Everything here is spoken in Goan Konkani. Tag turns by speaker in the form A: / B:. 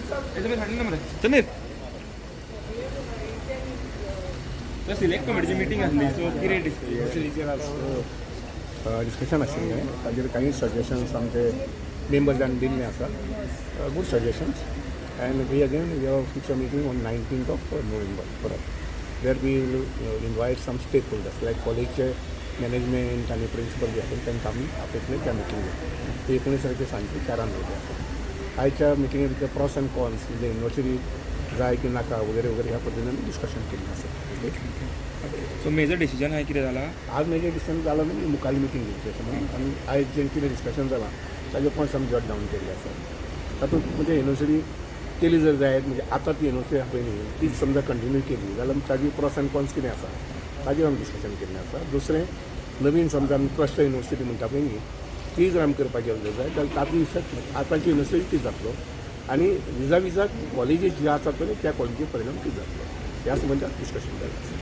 A: समीर, समीर, सर, सिलेक्ट कमिटीची मिटींग आसली, सो कितें डिस्कस?
B: युनिव्हर्सिटीचेर आज डिस्कशन आशिल्लें. ताजेर काही सजेशन्स आमचे मेंबर्सान दिल्ले आसा, good suggestions, and we again we have fix meeting on 19th of November परत, where we will invite some stakeholders like कॉलेजचे मॅनेजमेंट आनी प्रिंसिपल जे आसा, तांकां आमी आपयतले त्या मिटिंगेक. ते 19 तारखे सांजचे 4 जावचे आसा. आयच्या मिटिंगे भितर प्रॉस अँड कॉन्स, म्हणजे युनिव्हर्सिटी जाय की नाका वगैरे वगैरे ह्या पद्दतीन आमी डिस्कशन केल्लें आसा, ओके.
A: सो मेजर डिसिजन आहा कितें जाला?
B: आज मेजर डिसिजन जाला न्ही, मुखार मिटींग घेवची अशें म्हणून. आनी आयज जें कितें डिस्कशन जालां, ताजे पॉयंट्स आमी जॉट डावन केल्ले आसा. तातूंत म्हणजे युनिव्हर्सिटी केली जर जायत, म्हणजे आतां ती युनिव्हर्सिटी आहा पळय न्ही, तीच समजा कंटिन्यू केली जाल्यार ताजी प्रॉस अँड कॉन्स कितें आसा, ताजेर आमी डिस्कशन केल्लें आसा. दुसरें, नवीन समजा आमी क्लस्टर युनिव्हर्सिटी म्हणटा पळय न्ही, ती जर आमी करपाक गेले जायत जाल्यार ताजो इफेक्ट आतांची युनिव्हर्सिटी कितें जातलो आनी विजा विजा कॉलेजीस ज्यो आसात पळय, त्या कॉलेजीचेर परिणाम कितें जातलो, ह्या संबंदात डिस्कशन जालें आसा.